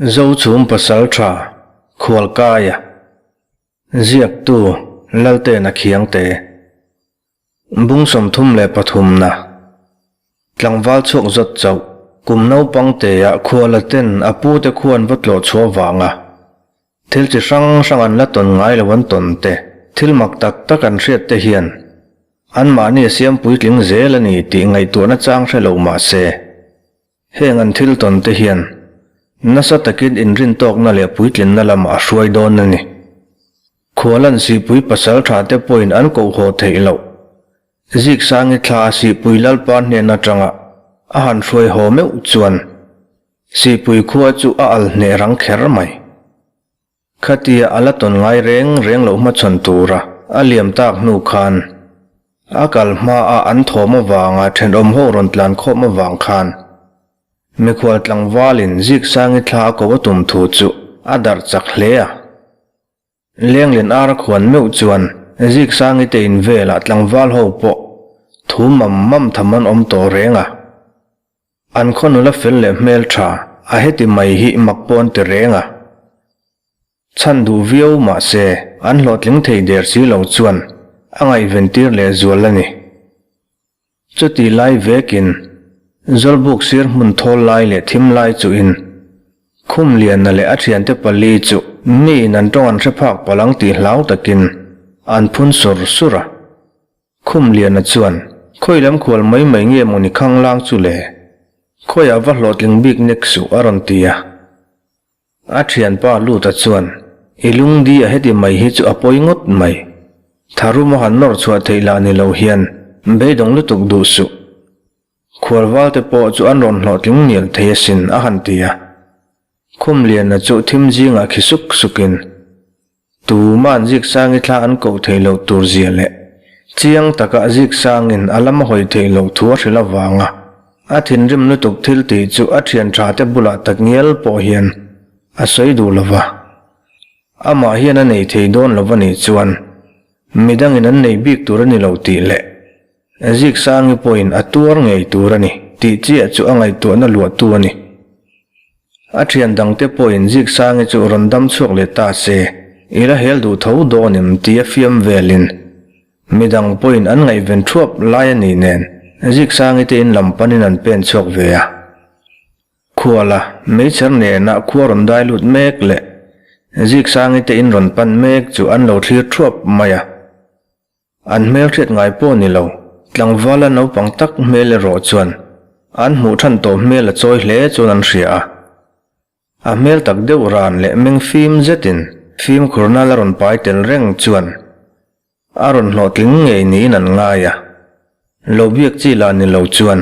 Zochhum Pasalṭha Khualkaia Ziaktu Laltena Khiangte Bung 33 na Tlangval chhuak zawt chauh kum naupang teah khuala ten a pute khuan va tlawh chhuah vanga thil chi hrang hrang an la tawn ngai lo an tawn te, thil mak tak tak an hriat te hian anmahni a siam puitling zel a ni tih ngaihtuahna chang hre lo mah se. Heng an thil tawn te hian nasa takin inrintawkna leh puitlinna lamah a hruai dawn a ni. Khualan sihpui pasal tha te pawhin an koh haw theih loh. Ziksangi thla sihpui Lalpa hnen atanga a han hruai haw meuh chuan sihpui khua chu a al hneh rang kher mai. Khatia a la tawn ngai reng reng loh hmachhawn tura a liam tak hnu khan a kal hmaa an thawm avanga thenawm ho rawn tlan khawm avang khan mikhual tlangvalin Ziksangi thla a ko a tum thu chu a darh chak hle a. Lenglen ar a khuan meuh chuan Ziksangi te in velah tlangval ho pawh thu mam mam tham an awm tawh reng a. An khaw nula fel leh hmel tha a heti mai hi mak pawh an ti reng a. Chhan duh viau mah se an hlawhtling thei der si lo chuan a ngaihven tir leh zual a ni. Chuti lai vekin Zawlbuk sir hmun thawl lai leh thim lai chuhin Khumliana leh a thiante pali chu miin an tawng an hre phak palh ang tih hlau takin an phun sur sur a. Khumliana chuan, Khawi lam khual mai mai nge maw ni khanglang chu le? Khawiah va hlawhtling bik nek suh a rawn ti a. A thianpa Luta chuan, I lungdi a heti mai hi chu a pawi ngawt mai. Tharum a han nawr chhuah theih lah ni lo hian beidawng lutuk duh suh. Khualval te pawh chu an rawn hlawhtling mial thei asin a han ti a. Khumliana chu thim zingah khi suk sukin Tuma'n Ziksangi thla an koh theih loh tur zia leh chiang taka Ziksangin a lam a hawi theih loh thu a hrilh avanga a thinrim lutuk thil tih chu a thian tha te bulah tak ngial pawh hian a sawi duh lo va. Amah hian a nei thei dawn lo va nih chuan midangin an nei bik tur a ni lo tih leh Ziksangi pawhin a tuar ngei tur a ni tih chiah chu a ngaihtuahna luahtu a ni. A thian dangte pawhin Ziksangi chu rawn dam chhuak leh ta se, i la hel duh tho dawn em ti a fiam velin midang pawhin an ngaihven thuap lai a nih nen Ziksangi te in lam panin an pen chhuak ve a. Khuala meichher nena khua rawn dai lut mek leh Ziksangi te in rawn pan mek chu an lo thlir thuap mai a. An hmelhriat ngai pawh ni lo, tlangvala naupang tak hmel erawh chuan an hmuh than tawh hmel a chawi hle chuan an hria a. A hmel tak deuh ran leh meng fim zetin fimkhurna la rawn pai tel reng chuan a rawn hlawhtling ngei niin an ngai a, lo biak chi lah ni lo chuan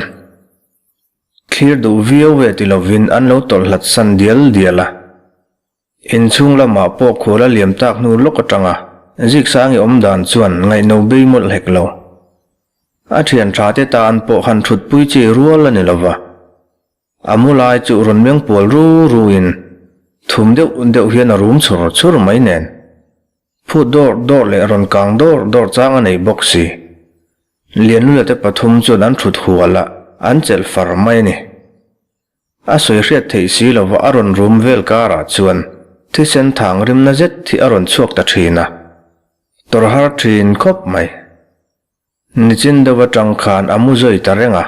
thlir duh viau ve ti lovin an lo tawlh hlat san dial dial a. Inchhung lamah pawh khual a liam tak hnu lawk atanga Ziksangi awm dan chuan ngaihno bei mawlh hek lo. A thian tha te tan pawh han thutpui chi rual a ni lo va. A mu lai chu rawn meng pual ru ru in thum deuh deuh hian a rum chhur chhur mai nen. Phut dawr dawr leh rawn kang dawr dawr chang a nei bawk si. Lianlula te pathum chuan an thut hual a, an chelh far mai a ni. A sawi hriat theih si lova a rawn rum vel karah chuan thisen thang rimna zet hi a rawn chhuak ta thin a, tawrh har thin khawp mai. Nichin deuh atang khan a mu zawi ta reng a,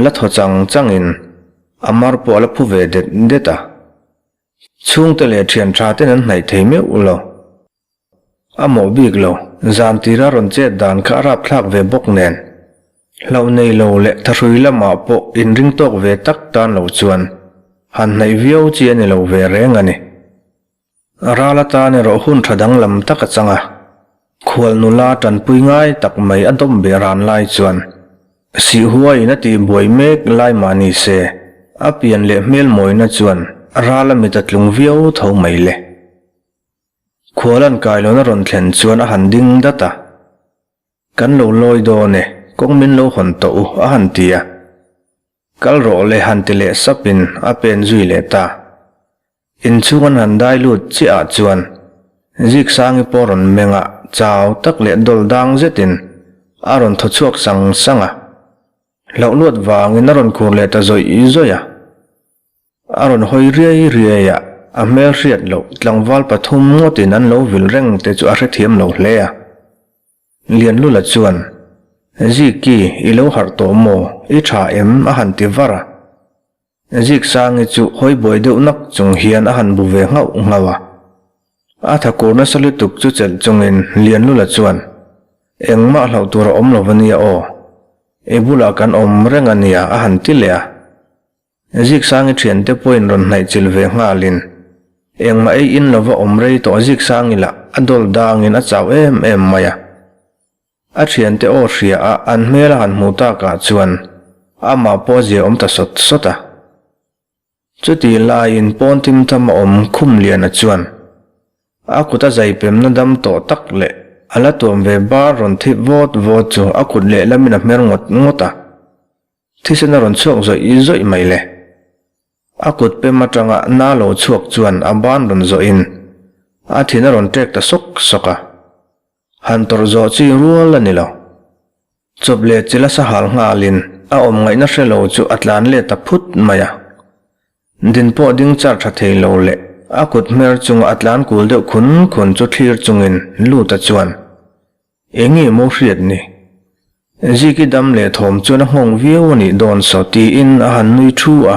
la thaw chang changin a mar pawh a la phu ve det det a. Chhungte leh thian tha ten an hnaih thei meuh lo. A mawh bik lo, zan tira rawn chet dan kha a rapthlak ve bawk nen. Hlauh nei lo leh thahrui lamah pawh inring tawk ve tak tan lo chuan han hnaih viau chi a ni lo ve reng a ni. Ral atan erawh hun tha danglam tak a chang a, khual nula tanpui ngai tak mai a dawm beh ran lai chuan Sihhuaiin a tihbuai mek lai mah ni se, a pian leh hmel mawina chuan ral a mit a tlung viau tho mai le. Khualan kailawn a rawn thlen chuan a han ding dat a. Kan lo lawi dawn e, kawng min lo hawn tawh u, a han ti a. Kal rawh le han ti leh sapin a pen zui leh ta. Inchhung an han dai lut chiah ah chuan Ziksangi pawh rawn meng a, chau tak leh dawl dang zetin a rawn thaw chhuak sang sang a. Hlauh luat vangin a rawn khur leh ta zawih zawih a. A rawn hawi riai riai a, a hmel hriat loh tlangval pathum ngawtin an lo vil reng te chu a hrethiam lo hle a. Lianlula chuan, Ziki, i lo harh tawh maw? I tha em? a han ti var a. Ziksangi chu hawi buai deuh nak chung hian a han bu ve nghauh nghauh a. A thakur nasa lutuk chu chelh chungin Lianlula chuan, Engmah hlauh tur a awm lo va nia aw. I bulah kan awm reng a nia a han ti leh a. Ziksangi thiante pawhin rawn hnaih chilh ve nghalin, Engmah ei in lova awm rei tawh Ziksangi lah a dawl dangin a chau em em mai a. A thiante aw hria a an hmel a han hmuh takah chuan amah pawh a zia awm ta sawt sawt a. Chutih laiin pawn thim tham a awm Khumliana chuan a kut a zai pemna dam tawh tak leh a la tuam ve bar rawn thip vawt vawt chu a kut lehlamin a hmer ngawt ngawt a. Thisen a rawn chhuak zawih zawih mai le. A kut pem atanga na lo chhuak chuan a ban rawn zawhin a thin a rawn ṭek ta sawk sawk a. Han tawrh zawh chi rual a ni lo. Chawp leh chil a sahal nghalin a awm ngaihna hre lo chu a tlan let ta phut mai a. Din pawh ding char tha thei lo leh a kut hmer chunga a tlan kul deuh khun khun chu thlir chungin Luta chuan Enge maw hriat ni? Ziki dam leh thawm chuan a nghawng viau a nih dawn saw tiin a han nui thu a.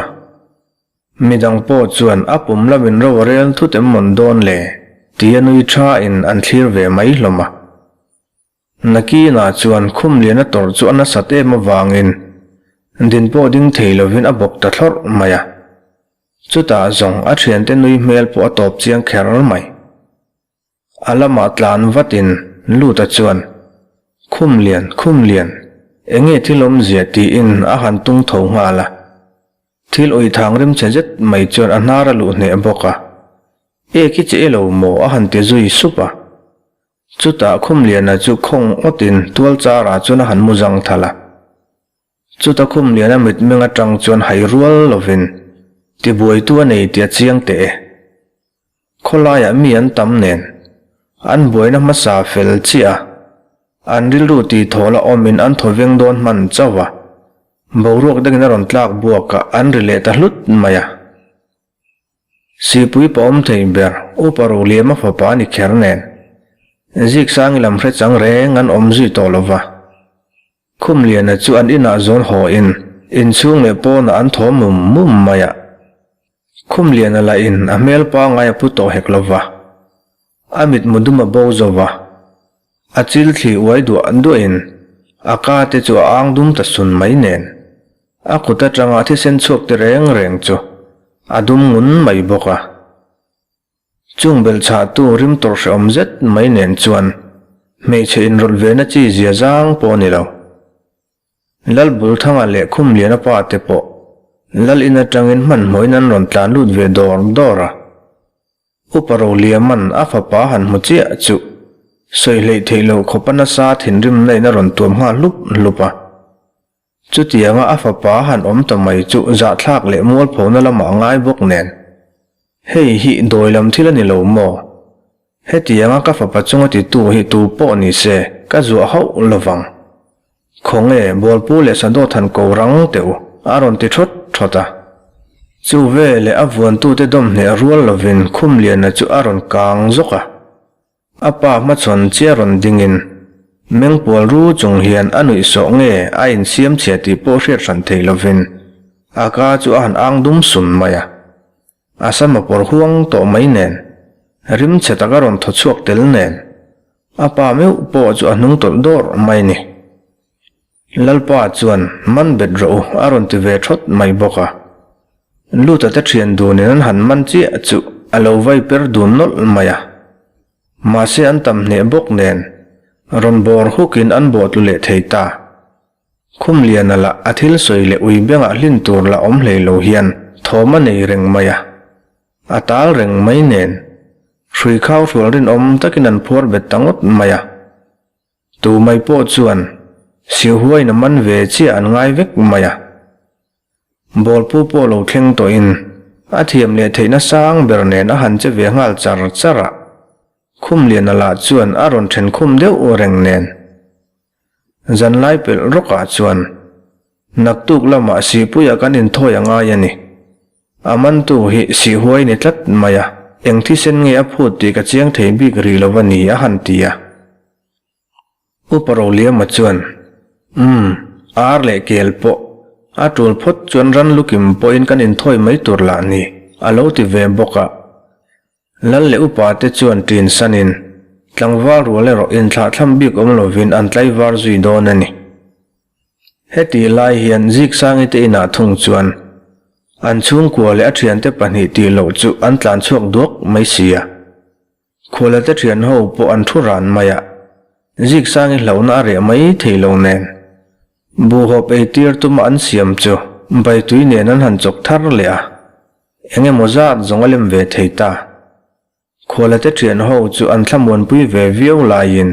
Midang pawh chuan a pum lamin ro a rel thut em mawn dawn le? tia nui thain an thlir ve mai hlawm a. Nakinah chuan khum lian a tawrh chu a nasat em avangin din pawh ding thei lovin a bawk ta thlawrh mai a. Chutah zawng a thiante nui hmel pawh a tawp chiang kher mai. A lamah tlan vatin Luta chuan, Khum lian, khum lian, enge thil awmzia tiin a han tung tho nghal a. Thil uithang rimchhe zet mai chuan a hnar a luh hneh bawk a. Ek i che i lo maw a han ti zui sup a. Chutah Khumliana chu khawng awtin tual charah chuan a han mu zang thal a. Chuta Khumliana mitmeng atang chuan hai rual lovin tibuaitu a nei tih a chiang teh e. Khawlaiah mi an tam nen, an buaina hmasa fel chiah a, an rilru tih thawl a awmin an thaw veng dawn hman chauh a, boruak dangin a rawn tlak buak a, an ri leh ta hlut mai a. Sipui pa awm thei ber Upa Roliama fapa a ni kher nen, Ziksangi lam hre chang reng an awm zui tawh lo va. Khumliana chu an inah zawn haw in inchhung leh pawnah an thaw mum mum mai a. Khumliana lah in a hmel pangai a pu tawh hek lo va. A mitmu dum a bo zo va. A chil thli uai duah duah in a ka te chu a ang dum ta sun mai nen. A kut atanga thisen chhuak te reng reng chu a dum ngun mai bawk a. Chung belhchhahtu rim tawrh hrehawm zet mai nen chuan hmeichhe inrawlh ve na chi zia zang pawh a ni lo. Lal Bulthanga leh Khumliana pa te pawh Lal in atangin hmanhmawhin an rawn tlan lut ve dawr dawr a. Upa Roliaman a fapa han hmu chiah chu sawi hleih theih loh khawpa nasa thinrimna in a rawn tuam nghal hlup hlup a. Chutianga a fapa han awm ta mai chu zahthlak leh mualphona lamah ngai bawk nen. Hei hi dawi lam thil a ni lo maw? Hetianga ka fapa chunga titu hi tu pawh ni se ka zuah hauh lovang. Khawnge Bawlpu leh Sadawt han ko rang teh u, a rawn ti thawt thawt a. Chu veleh a vuantute dawm hneh rual lovin Khumliana chu a rawn kang zawk a. A pa hmachhawn chiah rawn dingin mengpual ru chung hian a nuih sawh nge a insiam chhia tih pawh hriat hran thei lovin a ka chu a han ang dum sun mai a. A sam a pawr huang tawh mai nen, rim chhe tak a rawn thaw chhuak tel nen, a pa meuh pawh chu a hnung tawlh dawrh mai ni. Lalpa chuan man bet rawh u a rawn ti ve thawt mai bawk a. Luta te thian dunin an han man chiah chu a lo vai per dun nawlh mai a. Mahse an tam hneh bawk nen rawn bawr hukin an bawh tlu leh thei ta. Khumliana lah a thil sawi leh ui bengah hlin tur la awm hlei lo hian thawm a nei reng mai a. A tal reng mai nen hrui khau hrual rinawm takin an phuar bet ta ngawt mai a. Tu mai pawh chuan Sihuain a man ve chiah an ngai vek mai a. Bawlpu pawh lo thleng tawhin a thiam leh theihna sang ber nen a han che ve nghal char char a. Khumliana lah chuan a rawn then khum deuh reng nen. Zanlai pelh rawkah chuan naktuk lamah Sihpuiah kan inthawi a ngai a ni. A mantu hi sihhuai ni tlat mai a, eng thisen nge a phut tih ka chiang thei bik rih lo a ni a han ti a. Upa Roliama chuan, Umm, ar leh kel pawh, a tul phawt chuan ran lukim pawhin kan inthawi mai tur lah ni, a lo ti ve bawk a. Lal leh upa te chuan ṭin sanin, tlangval rual erawh inthlahthlam bik awm lovin an tlaivar zui dawn a ni. Hetih lai hian Ziksangi te inah thung chuan an chhungkua leh a thiante pahnih tih loh chu an tlan chhuak duak mai si a. Khuala te thian ho pawh an thu ran mai a, Ziksangi hlauhna a reh mai thei lo nen. Buhhawp eitir tuma an siam chu Baitui nen an han chawk thar leh a, eng emaw zat zawng a lem ve thei ta. Khuala te thian ho chu an thlamuanpui ve viau laiin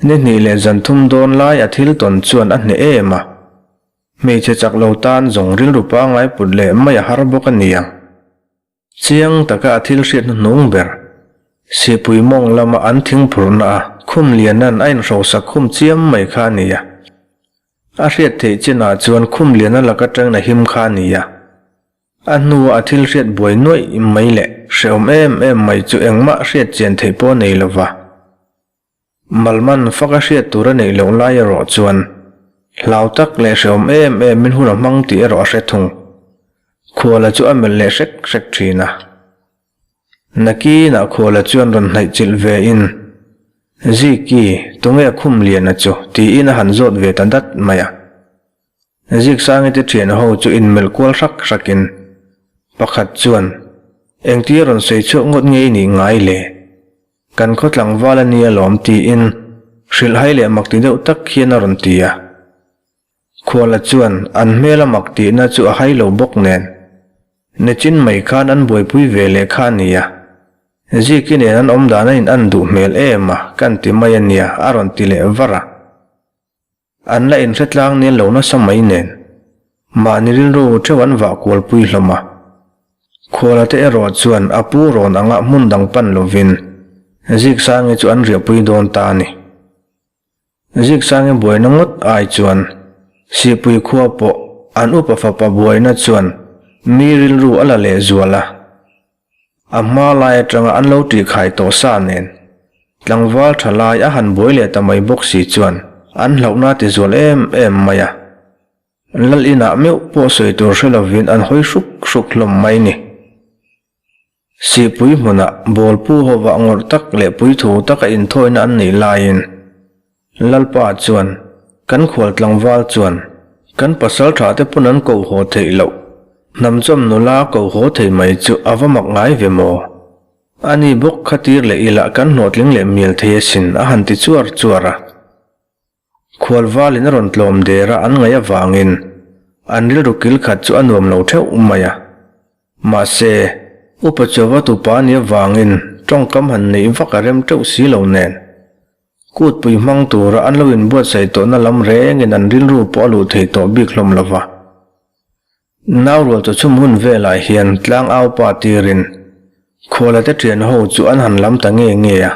ni hnih leh zan thum dawn lai a thil tawn chuan a hneh em a. Hmeichhe chak lo tan zawng rilru pangngai put leh mai a har bawk a nia. Chiang taka a thil hriat hnuhnung ber, Sipui mawng lama an thing phurhna a khum lianan a inhrosak khum chiam mai kha a nia. A hriat theih chinah chuan khum liana lak atangin a him kha a nia. A hnua a thil hriat buai nuaih mai leh hrehawm em em mai chu engmah hriat chian theih pawh a nei lo va. Malman fak a hriat tur a neih loh lai erawh chuan hlau tak leh hrehawm em emin hun a hmang tih erawh a hre thung. Khuala chu a melh leh hrek hrek thin a. Nakinah Khuala chuan rawn hnaih chilh ve in, Ziki, tunge khum liana chu? tiin a han zawt ve ta dat mai a. Ziksangi te thian ho chu inmelh kual hrak hrakin pakhat chuan, Engtia rawn sawi chhuak ngawt nge i nih ngai le? Kan khaw tlangval a nia lawm tiin hrilhhai leh mak ti deuh tak hian a rawn ti a. Khuala chuan an hmel a mak tihna chu a hai lo bawk nen, Nichin mai khan an buaipui ve leh kha a nia. Ziki nen an awm dan a in an duh hmel em a kan ti mai a nia a rawn ti leh var a. An la inhre tlang nel lo nasa mai nen, mahni rilru theuh an vah kualpui hlawm a. Khuala te erawh chuan a pu rawn anga hmun dang pan lovin Ziksangi chu an riahpui dawn ta a ni. Ziksangi buaina ngawt ai chuan Sihpui khua pawh an upa fapa buaina chuan mi rilru a la lehzual a. A hma lai atanga an lo tihkhai tawh sa nen, tlangval tha lai a han buai leh ta mai bawk si chuan an hlauhna ti zual em em mai a. Lal inah meuh pawh sawi tur hre lovin an hawi hruk hruk hlawm mai ni. Sihpui hmunah bawlpu hovah ngawrh tak leh puithu taka inthawina an neih laiin Lalpa chuan, Kan khual tlangval chuan, kan pasal tha te pawn an ko haw theih loh. Hnamchawm nula ko haw thei mai chu a va mak ngai ve maw? Ani bawk kha tir leh ila kan hlawhtling leh mial thei asin a han ti chuar chuar a. Khual valin a rawn tlawm der a an ngaih avangin an rilru kil khat chu a nuam lo theuh mai a. Mahse, Upa Chauva tupa nih avangin tawngkam han neih vak a rem teuh si lo nen. Kutpui hmang tura an lo inbuatsaih tawhna lam rengin an rilru pawh a luh thei tawh bik hlawm lo va. Naurual chaw chhum hun velah hian tlangau pa tirin Khuala te thian ho chu an han lam ta nge nge a.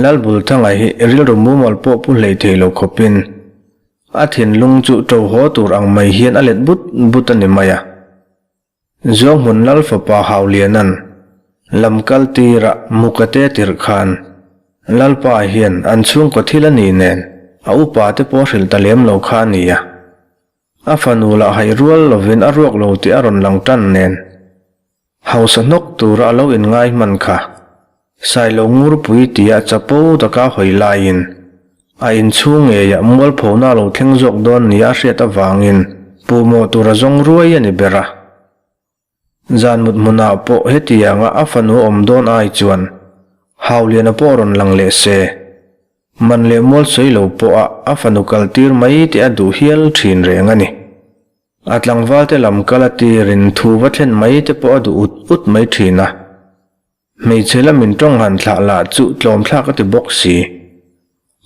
Lalbulthanga hi rilru mumal pawh pu hlei thei lo khawpin a thinlung chu ṭo haw tur ang mai hian a let but but a ni mai a. Zuanghmun Lal fapa Haulianan lam kal tirah Mukate tirh khan Lalpa hian an chhungkaw thil a ni nen a upa te pawh hrilh ta lem lo kha a ni a. A fanu lah haih rual lovin a ruak lo tih a rawn lang tan nen hausa hnawk tura a lo inngai hman kha Sailo Ngurpui tia chapo taka hawi laiin a inchhung ngeiah mualphona a lo thleng zawk dawn nia a hriat avangin puhmawh tura zawng ruai a ni ber a. Zan mut hmunah pawh hetianga a fanu awm dawn ai chuan Hauliana pawh rawn lang leh se, man leh mual sawi lo pawha a fanu kaltir mai te a duh hial thin reng a ni. A tlangvalte lam kal a tirin thu va thlen mai te pawh a duh ut ut mai thin a. Hmeichhe lamin tawng han thlah lah chu tlawm thlak a ti bawk si.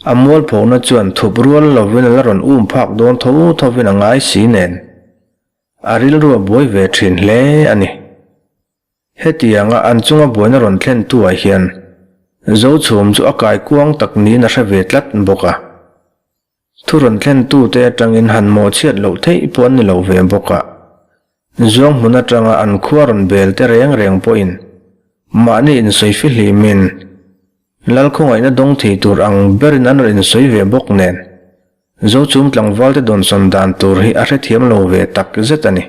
A mualphona chuan thup rual lovin a la rawn um phak dawn tho thovin a ngai si nen. A rilru a buai ve thin hle a ni. Hetianga an chunga buaina rawn thlen tuah hian Zochhum chu a kai kuang tak niin a hre ve tlat bawk a. Thu rawn thlentute atangin han mawhchhiat loh theih pawh an ni lo ve bawk a. Zuang hmun atanga an khua rawn bel te reng reng pawhin mahni insawi fihlimin Lal khawngaihna dawng thei tur ang berin an rawn insawi ve bawk nen Zochhum tlangvalte dawnsawn dan tur hi a hrethiam lo ve tak zet a ni.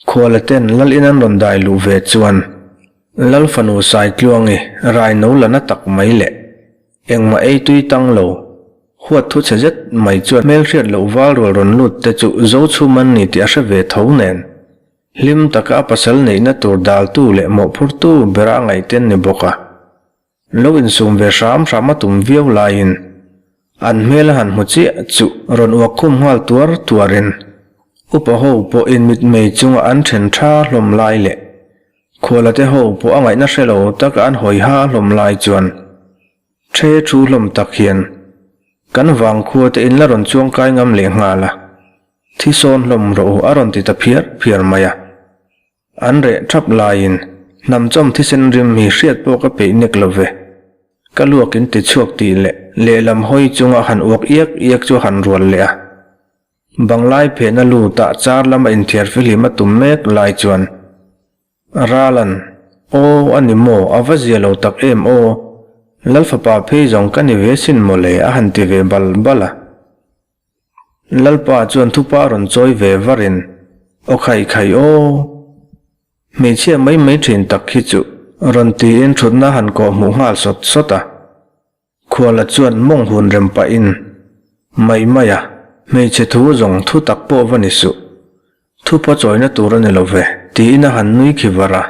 Khuala ten Lal in an rawn dai luh ve chuan Lal fanu Saitluangi rai no la na tak mai leh engmah ei tui tang lo huat thu chhe zet mai chuan hmelhriat loh val rual rawn lut te chu Zochhum an ni tih a hre ve tho nen hlim taka a pasal neihna tur daltu leh mawhphurtu bera a ngaihten ni bawk a. Lo insum ve hram hram a tum viau laiin an hmel a han hmu chiah chu rawn uak khum nghal tuar tuarin upa ho pawh inmitmei chunga an then tha hlawm lai leh khualate ho pawh a ngaihna hre lo taka an hawi ha hlawm lai chuan the thu hlawm tak hian kan vangkhua te in la rawn chuangkai ngam leh nghal a, thi sawn hlawm rawh u a rawn ti ta phiar phiar mai a. An reh thap laiin hnamchawm thisen rim hi hriat pawh ka peih nek lo ve. Ka luak in ti chhuak tih leh lehlam hawi chunga han uak iak iak chu a han rual leh a. Banglai phehna lutah char lama inthiar fihlim a tum mek lai chuan Ralan, Aw, a ni maw, a va zia lo tak em aw, Lalfapa phei zawng ka ni ve sin mawle a han ti ve bal bal a. Lalpa chuan thupa rawn chawi ve varin, Aw khai khai aw! Hmeichhia mai mai thin tak hi chu rawn tiin thutna han kawh hmuh nghal sawt sawt a. Khuala chuan mawng hun rem pahin, Mai mai a, hmeichhe thu zawng thu tak pawh va ni suh. Thupa chawina tur a ni lo ve, tiin a han nui khi var a.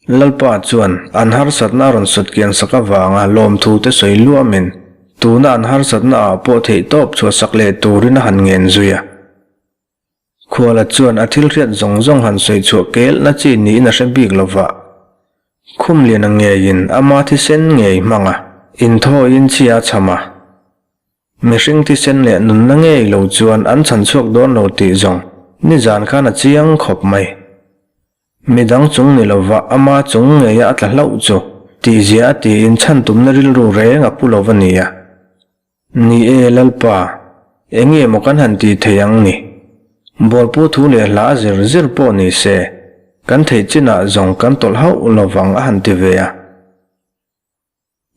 Lalpa chuan an harsatna a rawn sut kian sak avanga lawmthu te sawi luamin tuna an harsatna ah pawh theihtawp chhuahsak leh turin a han ngen zui a. Khuala chuan a thil hriat zawng zawng han sawi chhuah kelna chi niin a hre bik lova, Khumliana ngeiin ama thisen ngei hmang a, inthawiin chhia a chham a. Mihring thisen leh nunna ngei lo chuan an chhan chhuak dawn lo tih zawng nizan khan a chiang khawp mai. Midang chung ni lova ama chung ngeia a tla hlauh chu tihzia a tiin chhan tumna rilru reng a pu lo va nia. Ni e Lalpa, enge maw kan han tih thei ang ni? Bawlpu thu leh hla a zir zir pawh ni se, kan theih chinah zawng kan tawlh hauh lovang a han ti ve a.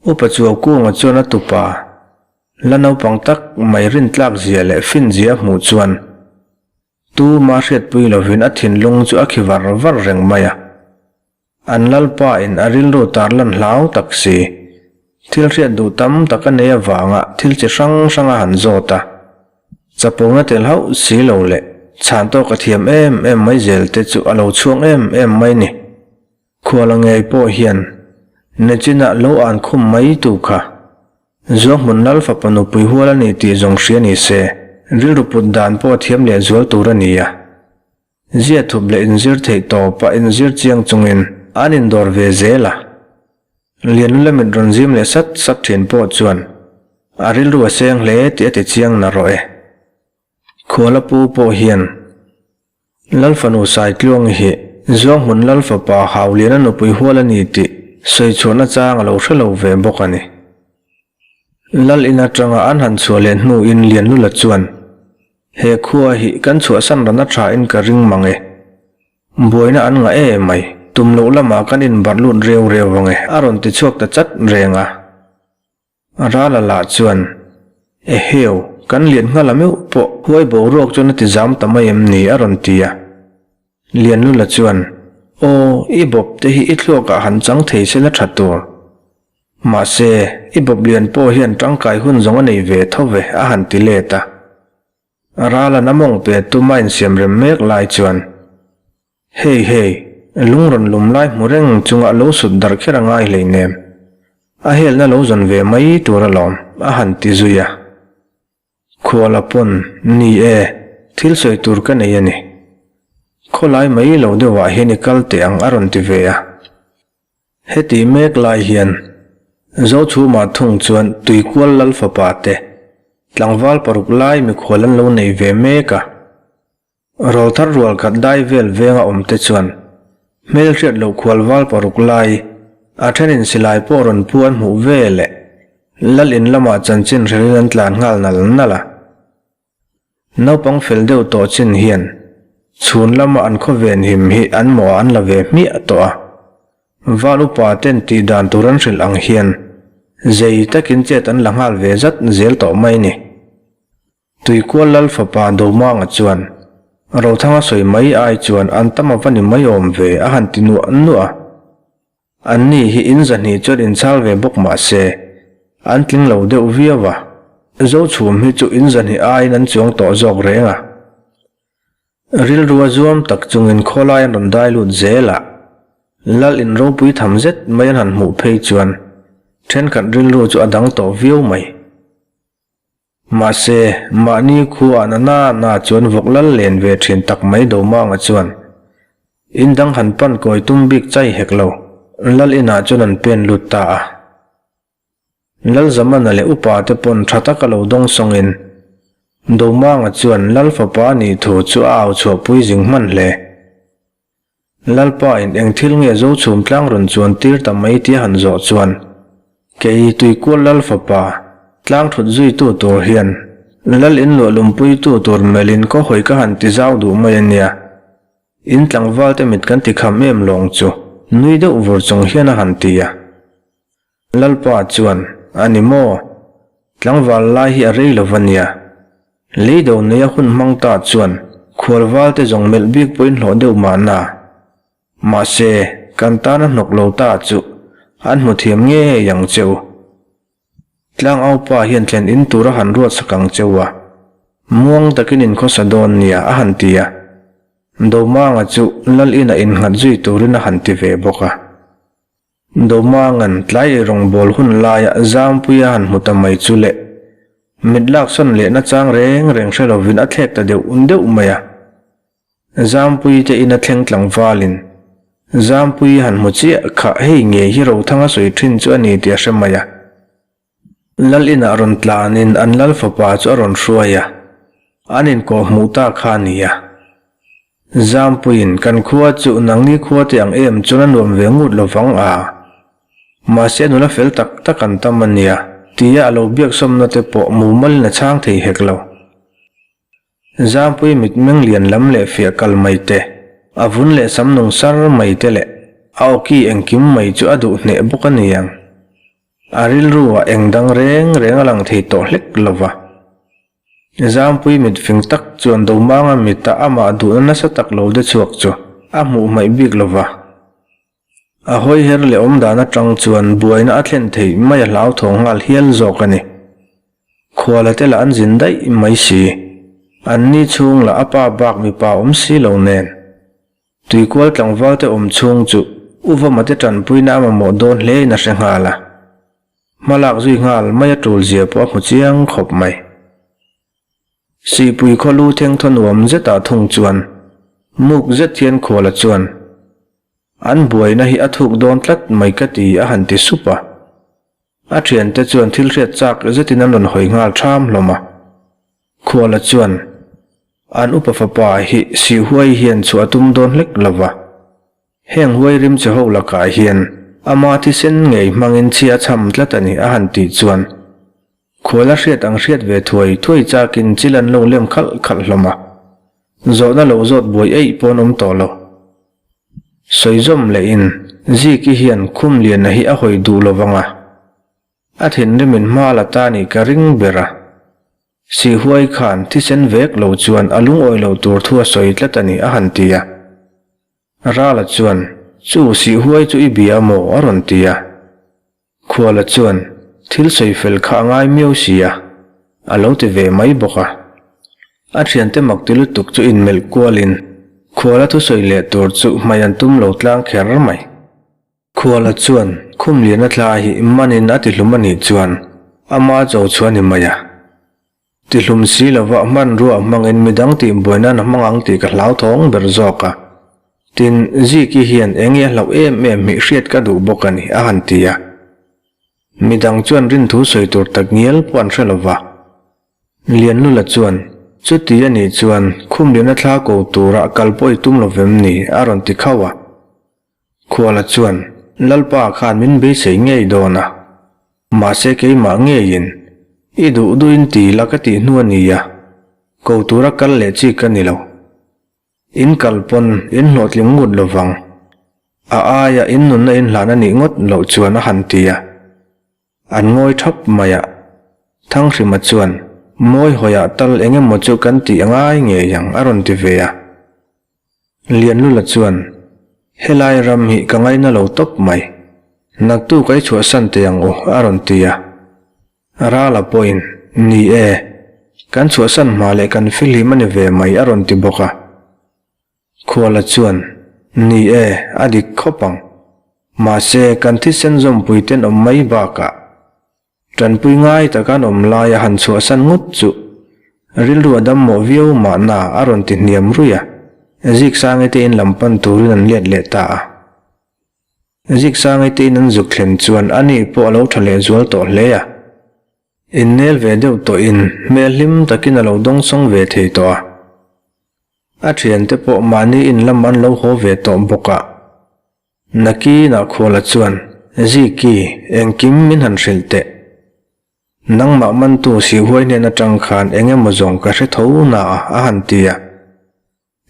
Upa Chuaukunga chuan a tupa, la naupang tak mai rintlak zia leh fin zia a hmuh chuan tuma hriatpui lovin a thinlung chu a khi var var reng mai a. An Lalpa in a rilru tarlan hlau tak si, thil hriat duh tam tak a nei avanga thil chi hrang hrang a han zawt a. Chapona tel hauh si lo leh chhan tawk a thiam em em mai zel te chu a lo chhuang em em mai ni. Khuala ngei pawh hian Nechinah lo an khum mai tu kha Zuahmun Lal fapa nupui hual a ni tih zawng hria ni se, rilru put dan pawh a thiam leh zual tur a ni a. Zia thup leh inzir theih tawpah inzir chiang chungin an indawr ve zel a. Lianlula mit rawn zim leh sat sat thin pawh chuan a rilru a seng hle tih a ti chiang na rawh e. Khuala pu pawh hian Lal fanu Saitluangi hi Zuanghmun Lal fapa Hauliana nupui hual a ni tih sawi chhuahna chang a lo hre lo ve bawk a ni. Lal in atanga an han chhuah leh hnuin Lianlula chuan, He khua hi kan chhuahsan rana tha in ka ring mang e. Buaina an ngah e mai, tum loh lamah kan inbarh lut reu reu ang e a rawn ti chhuak ta chat reng a. Rala lah chuan, Eheu, kan lian nghala meuh pawh huai boruak chuan a ti zam ta mai em ni? a rawn ti a. Lianlula chuan, Aw, i bawp te hi i thluakah han chang thei se la tha tur. Mahse, i bawp lian pawh hian tangkai hun zawng a nei ve tho ve, a han ti let a. Rala'n a mawng pe tum a insiam rem mek lai chuan, Hei hei, lung rawn lum lai hmu reng chunga lo sut darh kher a ngai hleinem. A helna lo zawn ve mai tur alawm, a han ti zui a. Khuala pawn, Ni e, thil sawi tur ka nei a ni. Khawlai mai lo deuhah hian i kal teh ang a rawn ti ve a. Heti mek lai hian Zochhumah thung chuan Tuikual Lal fapa te tlangval paruk lai mikhual an lo nei ve mek a. Rawlthar rual khat dai vel venga awm te chuan hmelhriat loh khual val paruk lai a thenin silai pawh rawn pu an hmuh ve leh Lal in lamah chanchin hrelin an tlan nghal nal nal a. Naupang fel deuh tawh chin hian. Chhun lama an khaw venhim hi an mawh an la ve hmiah tawh a. Val upa ten tih dan tur an hrilh ang hian zei takin chet an la nghal ve zat zel tawh mai ni. Tuikual Lal fapa Domanga chuan Rothanga sawi mai ai chuan an tam a va ni mai awm ve a han ti nuah nuah a. Anni hi in zahnih chuan inchhal ve bawk mah se, an tling lo deuh viau a. Zochhum hi chu in zahnih aiin an chuang tawh zawk reng a. Rilru a zuam tak chungin khawlai an rawn dai lut zel a, Lal in ropui tham zet mai an han hmuh phei chuan thenkhat rilru chu a dang tawh viau mai. Mahse, mahni khuaah na na na chuan vawk lal len ve thin tak mai Domanga chuan in dang han pan kawi tum bik chai hek lo, Lal inah chuan an pen lut ta a. Lal Zamana leh upa te pawn tha taka lo dawng sawngin Domanga chuan Lal fapa nih thu chu a au chhuahpui zing hman hle. Lalpa in eng thil nge Zochhum tlang rawn chuan tir ta mai tia han zawh chuan kei Tuikual Lal fapa tlang thut zuitu tur hian Lal in luah lumpuitu tur melhin khaw hawi ka han ti zau duh mai a nia. In tlangval te mit kan ti kham em lawng chu nui deuh vur chung hian a han ti a. Lalpa chuan, A ni maw? Tlangval lai hi a rei lo va nia. Leido neia hun hmang ta chuan khualval te zawng melh bik pawhin hlawh deuh mahna. Mahse, kan tana hnawk lo ta chu an hmu thiam ngei ang che u. Tlangaupa hian thlen in tur a han ruat sak ang che u a, muang takin in khawsa dawn nia a han ti a. Domanga chu Lal inah innghat zui turin a han ti ve bawk a. Domangan tlai ei rawngbawl hun laia Zampuia han hmu ta mai chu le. Mit laksawn leh nachang reng reng hre lovin a thlek ta deuh deuh mai a. Zampui te ina thleng tlangvalin Zampui han hmu chiah kha hei ngei hi Rothanga sawi thin chu a ni tih a hre mai a. Lal inah rawn tlanin an lal fapa chu a rawn hruai a, an inkawh hmuh ta kha a ni a. Zampuiin kan khua chu nangni khua te ang em chuan a nuam ve ngut lo vang a, mahse nula fel tak tak an tam a nia tia a lo biaksawmna te pawh mumalin a chhang thei hek lo. Zampui mitmeng lian lam leh fiah kal mai te, a vun leh sam nung sar mai te leh a awki engkim mai chu a duh hneh bawk a ni ang. A rilru ah eng dang reng reng a lang thei tawh hlek lo va. Zampui mit fing tak chuan Domanga mita amah duhna nasa tak lo de chhuak chu a hmuh hmaih bik lo va. A hawi her leh awm dan atang chuan buaina a thlen theih mai a hlauthawng nghal hial zawk a ni. Khuala te lah an zin daih mai si. Anni chhung lah a pa bak mipa awm si lo nen. Tuikual tlangval te awm chhung chu U Vama te tanpuina a mamawh dawn hle in a hre nghal a. Hmalak zui nghal mai a tul zia pawh a hmu chiang khawp mai. Sihpui khaw lu theng thaw nuam zetah thung chuan muk zet hian Khuala chuan An buaina hi a thuk dawn tlat mai ka ti a han ti sup a. A thiante chuan thil hriat chak zetin an rawn hawi nghal ṭham hlawm a. Khuala chuan an upa fapa hi sihhuai hian chhuah a tum dawn hlek lo va. Heng huai rim che ho lakah hian ama thisen ngei hmangin chhia chham tlat a ni a han tih chuan Khuala hriat ang hriat ve thuai thuai chakin chil an lo lem khalh khalh hlawm a. Zawhna lo zawt buai eih pawh an awm tawh lo. Sawi zawm lehin Ziki hian khum liana hi a hawi duh lo vang a, a thinrimin hma la ta nih ka ring ber a. Sihhuai khan thisen vek lo chuan a lungawi loh tur thu a sawi tlat a ni a han ti a. Rala chuan, Chu Sihhuai chu i bia maw? a rawn ti a. Khuala chuan thil sawi fel kha a ngai miau si a, a lo ti ve mai bawk a. A thiante mak ti lutuk chu inmelh kualin Khuala thusawi leh tur chu hmai an tum lo tlang kher mai. Khuala chuan khum lian a thla hi manin a tihlum a nih chuan ama cho chu a ni mai a. Tihlum si lova hmanrua hmangin midang tihbuai nan a hmang ang tih ka hlauthawng ber zawk a. Tin, Ziki hian eng nge a hlauh em em hi hriat ka duh bawk a ni, a han ti a. Midang chuan rinthu sawi tur tak ngial pawh an hre lova. Lianlula chuan, Chuti a nih chuan Khumliana thla ko tura kal pawh i tum lovem ni? a rawn ti khauh a. Khuala chuan, Lalpa khan min beisei ngei dawn a, mahse keimah ngeiin i duh duhin ti la ka tih hnu a ni a, ko tura kal leh chi ka ni lo. In kal pawn in hlawhtling ngut lo vang. A aia in nunna in hlan a nih ngawt loh chuan a han ti a. An ngawi thap mai a. Thanghrima chuan, Mawi hawiah tal eng emaw chu kan tih a ngai ngei ang a rawn ti ve a. Lianlula chuan, Helai ram hi ka ngaina lo tawp mai. Naktuk a i chhuahsan teh ang u a rawn ti a. Rala pawhin, Ni e, kan chhuahsan hma leh kan fihlim a ni ve mai a rawn ti bawk a. Khuala chuan, Ni e, a dik khawp ang. Mahse, kan thisen zawmpui tenawm mai bakah, Tanpui ngai taka an awm laia han chhuahsan ngawt chu rilru a dam mawh viau mahna a rawn ti hniam ruih a, Ziksangi te in lam pan turin an let leh ta a. Ziksangi te in an zuk thlen chuan ani pawh a lo tha leh zual tawh hle a. Innel ve deuh tawhin hmel hlim takin a lo dawngsawng ve thei tawh a. A thiante pawh mahni in lam an lo haw ve tawh bawk a. Nakinah Khuala chuan, Ziki, engkim min han hrilh teh. Nangmah mantu Sihhuai hnen atang khan eng emaw zawng ka hre tho na a, a han ti a.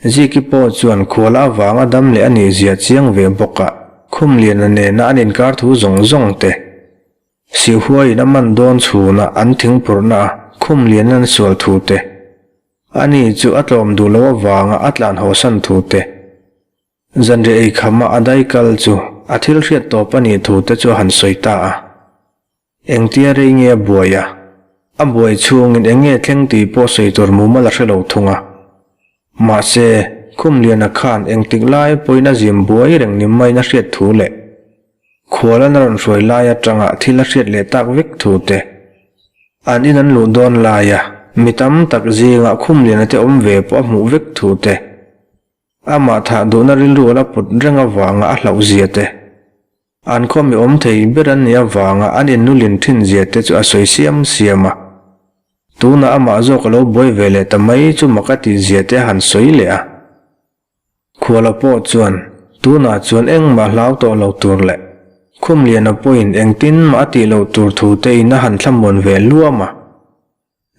Ziki pawh chuan Khuala avanga dam leh a nih zia chiang ve bawk a, Khumliana nena an inkar thu zawng zawng te, Sihhuaiin a man dawn chhuna an thingphurhna a Khumliana an sual thu te, ani chu a tlawm duh loh avanga a tlan hawsan thu te, Zanriah ei khama a dai kal chu a thil hriat tawp a nih thu te chu a han sawi ta a. Engtia rei nge a buai a? A buai chhungin eng nge thleng tih pawh sawi tur mumal a hre lo thung a. Mahse, Khumliana khan engtik lai pawhin a zim buai reng ni maiin a hriat thu leh Khualan a rawn hruai lai atanga thil a hriat leh tak vek thu te, an in an luh dawn laia mi tam tak zingah Khumliana te awm ve pawh a hmuh vek thu te, Amah thah duhna rilru a la put reng avanga a hlauh zia te, an khaw mi awm thei ber an nih avanga an innulin thin zia te chu a sawi siam siam a. Tunah amah zawk a lo buai ve leh ta mai chu mak a tih zia te a han sawi leh a. Khuala pawh chuan tunah chuan engmah hlau tawh lo tur leh Khumliana pawhin engtin mah a tih loh tur thu te in a han thlamuan ve luam a.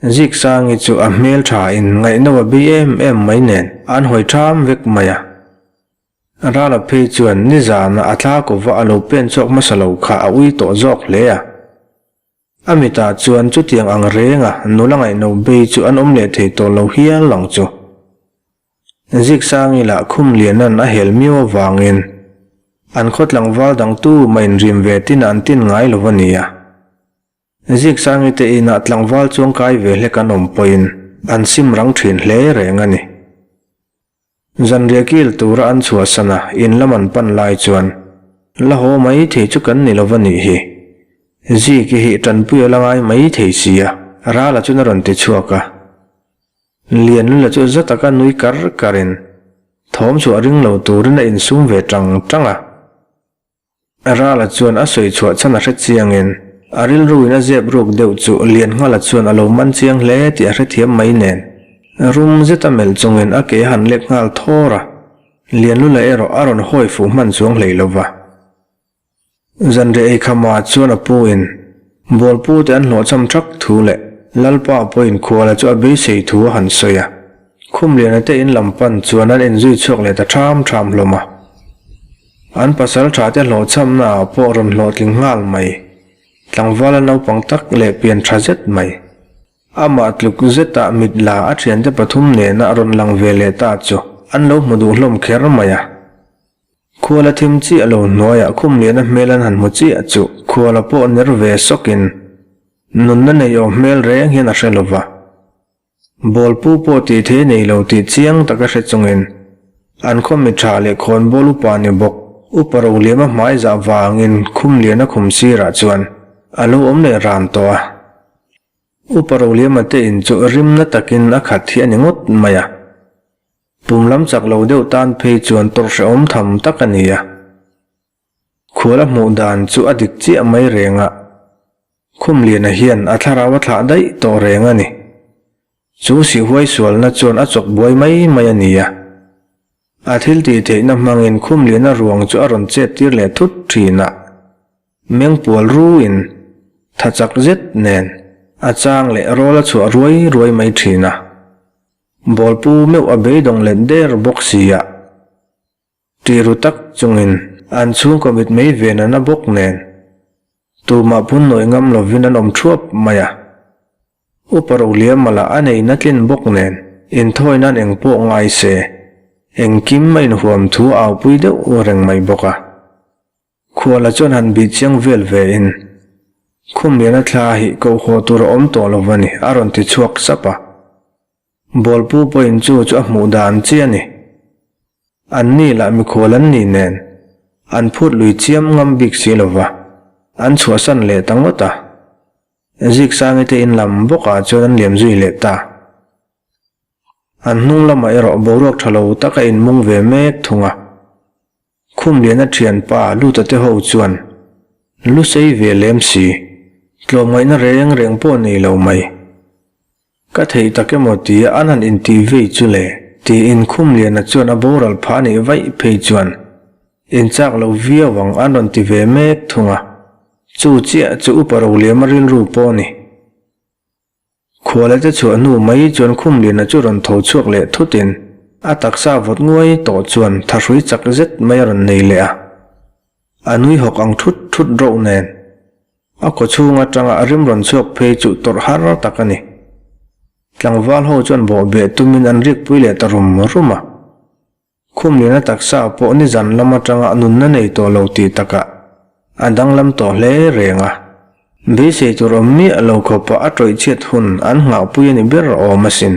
Ziksangi chu a hmel tha in ngaihno a bi em em mai nen an hawi tham vek mai a. Rala phei chuan nizana a thla kova a lo pen chhuak hmasa lo kha a ui tawh zawk hle a. A mitah chuan chutiang ang renga nula ngaihno bei chu an awm leh thei tawh lo hial ang chu. Ziksangi lah Khumlianan a hel miau avangin an khaw tlangval dang tu mah inrim ve tin an tin ngai lo a nia. Ziksangi te inah tlangval chuang kai ve hlek an awm pawhin an sim rang thin hle reng a ni. Zanriah kil tura an chhuahsan a, in lam an pan lai chuan, La haw mai thei chu kan ni lova nih hi. Ziki hi tanpui a la ngai mai thei si a, Rala chuan a rawn ti chhuak a. Lianlula chu za taka nui kar karin thawm chhuah ring lo turin a insum ve tang tang a. Rala chuan a sawi chhuah chhan a hre chiangin a rilruin a zep ruk deuh chu Liannghala chuan a lo man chiang hle tih a hrethiam mai nen rum zeta melh chungin a ke a han lek nghal thawr a, Lianlula erawh a rawn hawi fuh hman chuang hlei lo va. Zanriah eikhama chuan a pu in Bawlpu te an hlawhchham thak thu leh Lalpa pawhin khuala chu a beisei thu a han sawi a. Khumliana te in lam pan chuan an inzui chhuak leh ta ṭham ṭham hlawm a. An pasal ṭha te hlawhchhamna ah pawh rawn hlawhtling nghal mai. Tlangvala naupang tak leh pian ṭha zet mai. Amah tluk zetah mit la a ṭhiante pathum nena rawn lang ve leh ta chu an lo hmu duh hlawm kher mai a. Khuala thim chiah lo hnuaiah Khumliana hmel an han hmu chiah chu Khuala pawh ner ve sawkin nunna nei awm hmel reng hian a hre lo va. Bawlpu pawh tih thei nei lo tih chiang taka hre chungin an khaw mi tha leh khawnbawl upa ni bawk Upa Roliama hmai zah vangin Khumliana khum sirah chuan a lo awm leh ran tawh a. Upa Roliama te in chu rimna takin a khat hi a ni ngawt mai a. Pum lam chak lo deuh tan phei chuan tawrh hrehawm tham tak a ni a. Khual a hmuh dan chu a dik chiah mai reng a. Khumliana hian a thlarau a thlah daih tawh reng a ni. Chu sihhuai sualna chuan a chawk buai mai mai a ni a. A thil tih theihna hmangin Khumliana ruang chu a rawn chet tir leh thut thin a. Mengpual ruin tha chak zet nen a chang leh rawl a chhuah ruai ruai mai thin a. Bawlpu meuh a beidawng let der bawk si a. Ṭih ru tak chungin an chhungkaw mitmei ve nana bawk nen tumah phun nawi ngam lovin an awm ṭhuap mai a. Upa Roliama lah a nei na tlin bawk nen inthawi nan eng pawh ngai se engkim a inhuam thu a aupui deuh reng mai bawk a. Khuala chuan han bih chiang vel ve in, Khum liana thla hi koh haw tur a awm tawh lo va ni, a rawn ti chhuak sap a. Bawlpu pawhin chu chu a hmuh dan chi a ni. An ni lah mikhual an ni nen, an phut lui chiam ngam bik si lo va, an chhuahsan leh ta ngawt a. Ziksangi te in lam bawkah chuan an liam zui leh ta. An hnung lamah erawh boruak tha lo tak a inmung ve mek thung a. Khum liana thianpa Luta te ho chuan lu sei ve lem si, tlawmngaihna reng reng pawh nei lo mai. Ka theih tak emaw tia an han intih vei chu le, tiin Khum liana chuan a boral phah nih vaih phei chuan inchak lo viau ang an rawn ti ve mek thung a, chu chiah chu Upa Roliama rilru pawh a ni. Khuala te chhuah hnu mai chuan Khumliana chu rawn tho chhuak leh thutin a taksa vawt nguai tawh chuan thahrui chak zet mai a rawn nei leh a. A nui hawk ang thut thut rauh nen a kaw chhung atanga a rim rawn chhuak phei chu tawrh har tak a ni. Tlangval ho chuan bawhbeh tumin an rikpui leh ta rum rum a. Khumliana taksa pawh nizan lam atanga nunna nei tawh lo tih takah a danglam tawh hle reng a. Beisei tur awm miah lo khawpa a tawih chhiat hun an nghahpui a ni ber awm asin.